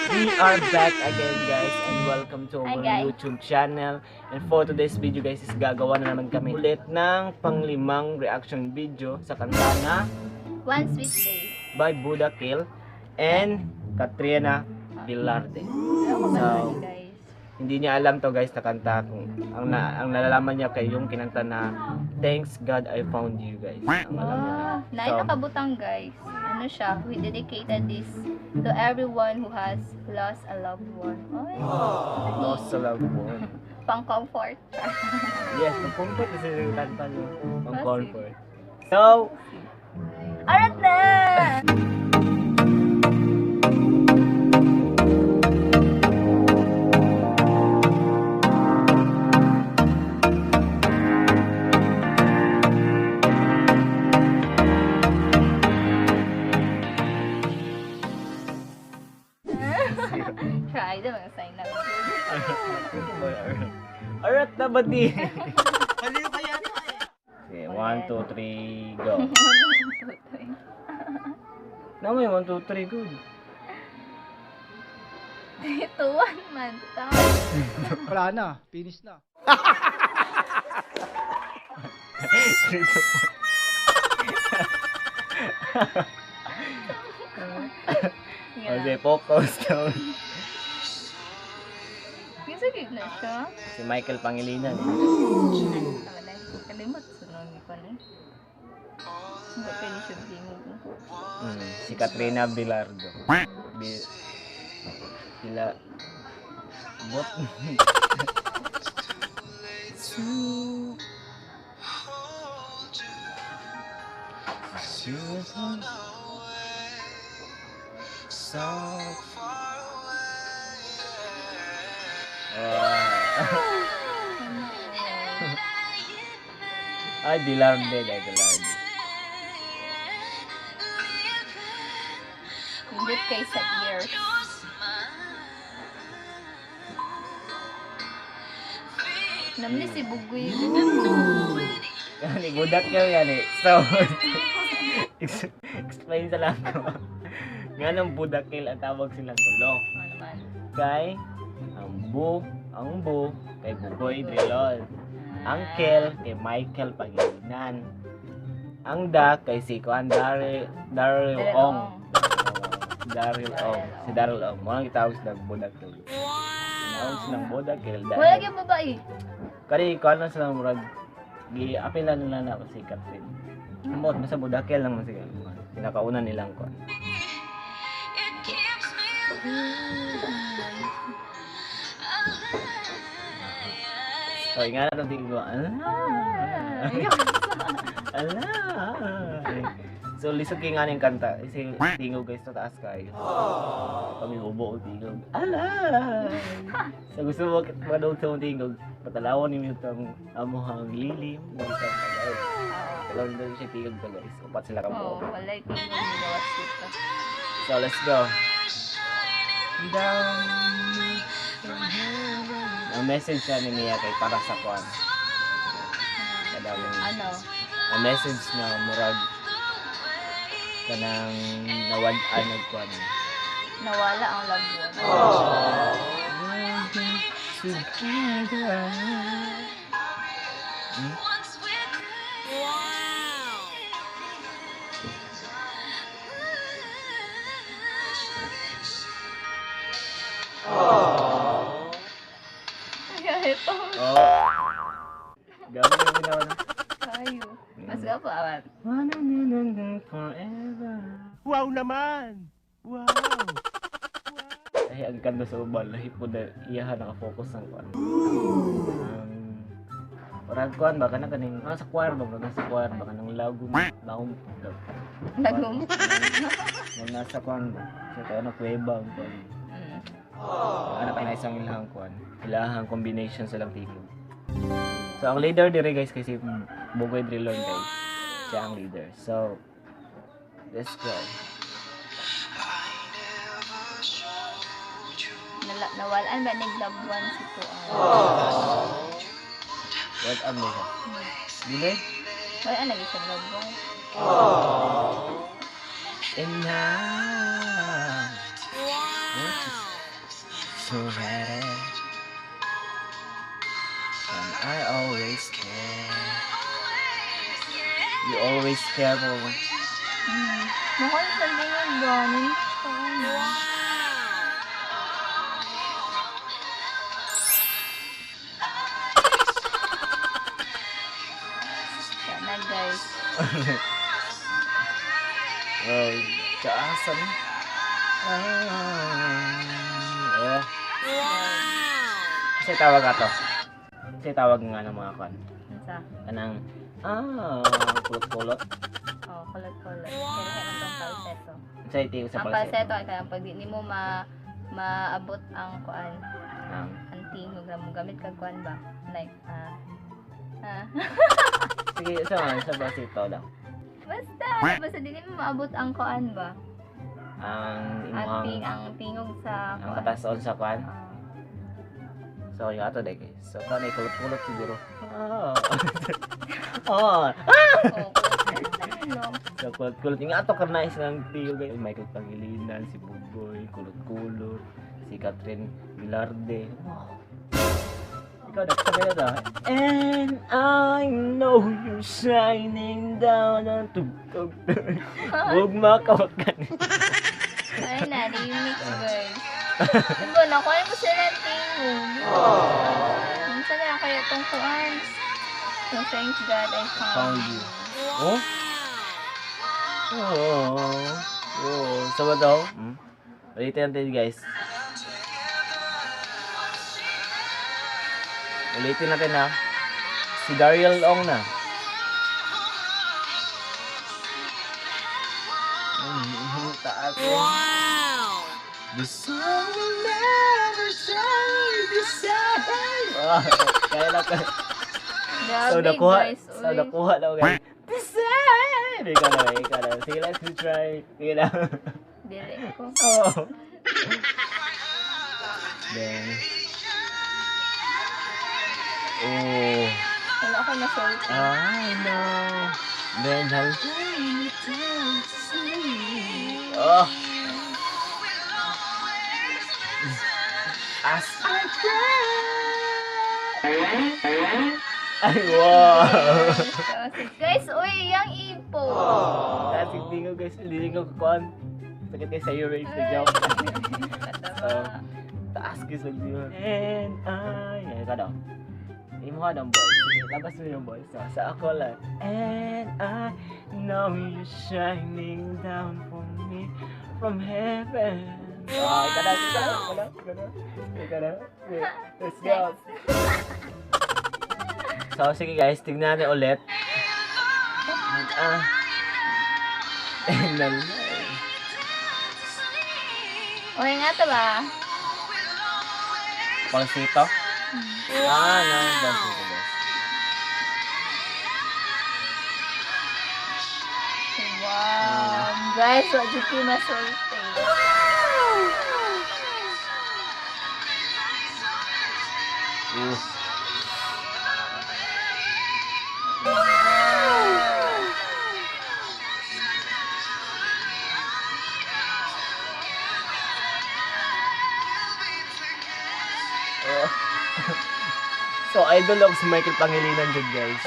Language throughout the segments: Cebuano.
We are back again, guys, and welcome to Hi, our guys. YouTube channel. And for today's video, guys, is gagawa na naman kami ulit ng panglimang reaction video sa kanta na One Sweet Day. By Buddha Kill and Katrina Velarde. Ano ko ba So, naman, guys? Hindi niya alam to, guys, na kanta kung ang nalalaman niya kay yung kinanta na "Thanks God I Found You," guys. Ang alam niya. Ah, naay So, nakabutang, guys. Ano siya? We dedicated this to everyone who has lost a loved one. Ay, Lost a loved one. pang comfort. Yes, pang-comfort kasi yung kanta niyo. Pang-comfort. So, Arat na! Try the mga sign lang. Arat na ba di? Baliw ka yata eh. Okay, 1, 2, 3, go. Naman yung 1, 2, 3, good. 3, 2, 1 man. Tama. Wala na, finish na. 3, 2, 1. Okay, focus down. Gisagig na siya. Si Michael Pangilinan, eh. Tama na. Kalimot. Sunod ni ko na. Sunod kayo ni siya tingog. Si Katrina Bilardo. Bila... Bot. So Ah. Ay, Bilarde, dahil Bilarde. Hindi kay sa ears. Namni si Bugoy. Yan, budak yun yan eh. So, explain sa lang ko. Nga nang Budakil ang tawag silang tulo. Ano naman? Kay, ang Bu, kay Bugoy Drilon. Ang Kel, kay Michael Pangilinan. Ang Da, kay si Kuan Daryl, Daryl Daryl Ong. Ong. Daryl Ong. Si Daryl Ong. Mga gitawag silang Budakil. Tawag silang Budakil Wala dahil gyud babae. kani kuan lang sila, murag gi-apila nila na si Catherine. Amot basta Budakil lang man sila. Pinakauna nilang kuan. So, nga na itong ko. Ala! Ala! So, lisod kay nga yung kanta. Kasi tingog, guys, to taas kayo. Pag ubo o tingog. Ala! So, gusto mo manood sa mong tingog, patalawan ninyo itong amuhang lilim. Mga ka, guys. Alam doon siya tingog ka, guys. Upat sila ka Oo, buo. wala tingog ni gawas dito. So, let's go. Down. Ang message siya ni Mia kay para sa kwan. Kadaming Ano? Ang message na murag kanang nawad-an nagkuan. Nawala ang loved one. Together. Kaya ito. Oh. Gawin yung ginawa na. Kayo. Mas ka pa, awan. Forever. Wow naman! Wow! Ay, ang kanda sa uban, lahi po na iyaha nakafocus ang kuan. Parang kuan ba kana kaning mga sa choir ba, mga sa choir ba kanang lagom lagom Lagom. Nang nasa kuan ba? Sa kaya na kuweba ang kuan. Ano pa na isang ilahang kuan. Ilahang combination sa lang tingog. So ang leader dire, guys, kasi Bugoy Drilon, guys. Siya ang leader. So let's go. Nawalaan ba ni loved one si Tuan? What up niya? Dili? Wala lagi siya loved one. And now. already. And I always care. You always care for me. Mukhang sa tingog ba? Ano? Sana, guys. Well, kaasa na. Ah, oh. Kasi tawag ato. Kasi tawag nga ng mga kan. Unsa? Kanang kulot-kulot. Oh, kulot-kulot. Kaya kaya itong falsetto. Sa iti sa Ang falsetto ay kanang pag di nimo maabot ang kuan, Ang ang tingog na mo gamit kag kuan ba? Like sige, sa falsetto lang. Basta di nimo maabot ang kuan ba? Ang Ang imuhang ang tingog sa ang kuan. katason sa kuan. Ah. So, yung ato day guys. So, kuan ay kulot-kulot siguro. Ah. Oh. Oh, kulot-kulot. So, kulot-kulot. Yung ato karnais ng tiyo guys. Michael Pangilinan, si Bugoy, kulot-kulot, si Catherine Velarde. Wow. Ikaw na, sabi na to. And I know you're shining down on tugtog. Huwag makawakan. Ay na, remix guys. Diba, nakuha mo sila ng tingog. Minsan na lang kaya itong kuan. So, thank God I found, Found you. Oh? Oh. Oh. Sama daw? Hmm? Ulitin natin guys. Ulitin natin ha. Si Daryl Ong na. Taas. Wow! The sun will never shine the same. Ah, kaya lang. Grabe, So nakuha, guys. so Uy. nakuha na guys. The same! Ikaw na, ikaw na. Sige, let's try. Sige na. Dili ko. Oh. Then, oh, Wala ako nasulti. I know. Then I'll lay me down to sleep. Oh. As I pray. Ay, wow. Guys, uy, yang ipo. Taas yung tingog guys. Hindi ko kukuhan. Sakit kayo sa iyo, raise the joke. So, taas guys ang tingog. And I... Yan, ikaw daw. Imo ka ng voice. Sige, labas mo yung voice. So, sa ako lang. And I know you're shining down for me from heaven. Oh, ikaw na, ikaw na, ikaw na, ikaw na. Ikaw na. Okay, let's go. So, sige guys, tignan natin ulit. And, and then, Uy, nga to ba? Falsetto? Ah, no, falsetto guys. Wow. Guys, wa jud ko masulti. Ooh. Oh. So, idol ako si Michael Pangilinan dyan, guys.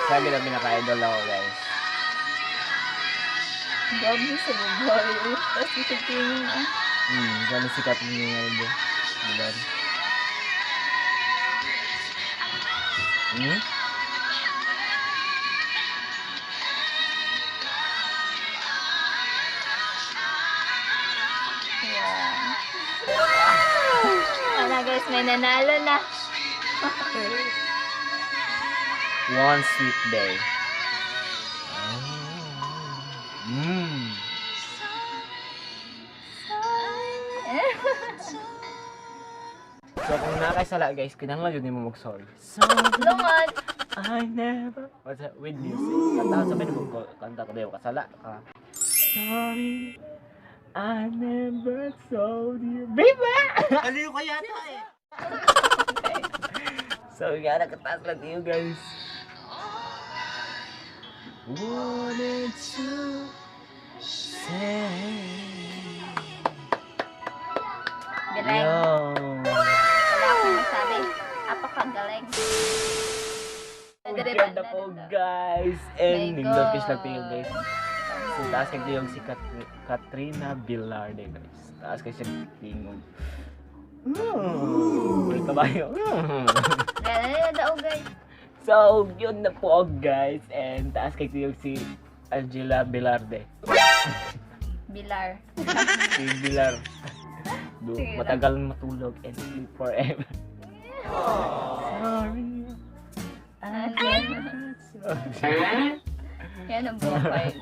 Sabi na pinaka-idol ako, guys. Grabe sa buboy. Tapos isip tingin ah. Gano'n sikat niya ngayon, diba? Diba? Hmm? Yeah. Wala guys, may nanalo na. One sweet day. Mm. So kung nakasala guys, kinahanglan jud nimo mag-sorry. Sorry, Lungon. I never. What's that? With music. Kanta sa mo kanta ko dayo kasala ka. Sorry, I never told you. Baby! Aliw ka yata eh. So, nga nakataas lang tayo guys. Wanted to say. Galing. Yo. Wala akong masabi. Apakagaling. Weekend na po, guys. And My nindot kay God. sila tingog, guys. So taas kay tingog si Katrina Velarde, guys. Taas kay siya tingog. Ulit kabayo. Kaya na daw, guys. So, yun na po, guys. And taas kay tingog si Angela Velarde. Bilar. Si Bilar. Do, Sige lang. matagal matulog and sleep forever. Sorry. Ano? Sorry. Yan ang buhay.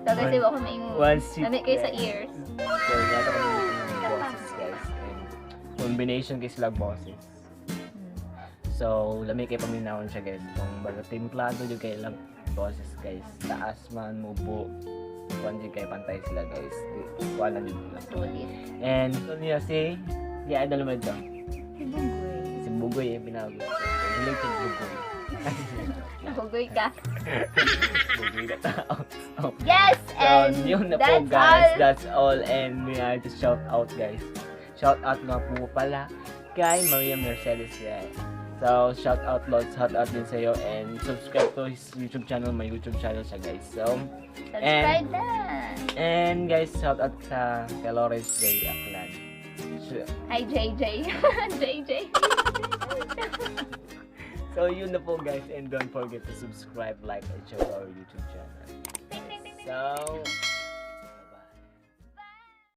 So kasi wako maingon. One sip. Lami kayo sa ears. So, yata kami ng boses, guys. And combination kay sila boses. So, lami kay paminawon siya, guys. Kung baga timplado jud kay ilang boses, guys. Taas man mo bu. Kuan jud kay pantay sila, guys. Kuan na jud sila. Sulit. And so niya si idol mo ito. Si Bugoy. Si Bugoy eh, pinagusto. Hilig si Bugoy. Bugoy ka. Bugoy na tao. So, Yes! so, And yun na po, that's guys. all. That's all. And may I just shout out, guys. Shout out nga po pala kay Maria Mercedes, guys. So, shout out, Lord. Shout out din sa'yo. And subscribe to his YouTube channel. May YouTube channel siya, guys. So, Subscribe na! And guys, shout out sa kay Lawrence J. Aklan. Hi, JJ. JJ. So, yun na po, guys. And don't forget to subscribe, like, and share our YouTube channel. Ting, ting, ting, ting. So,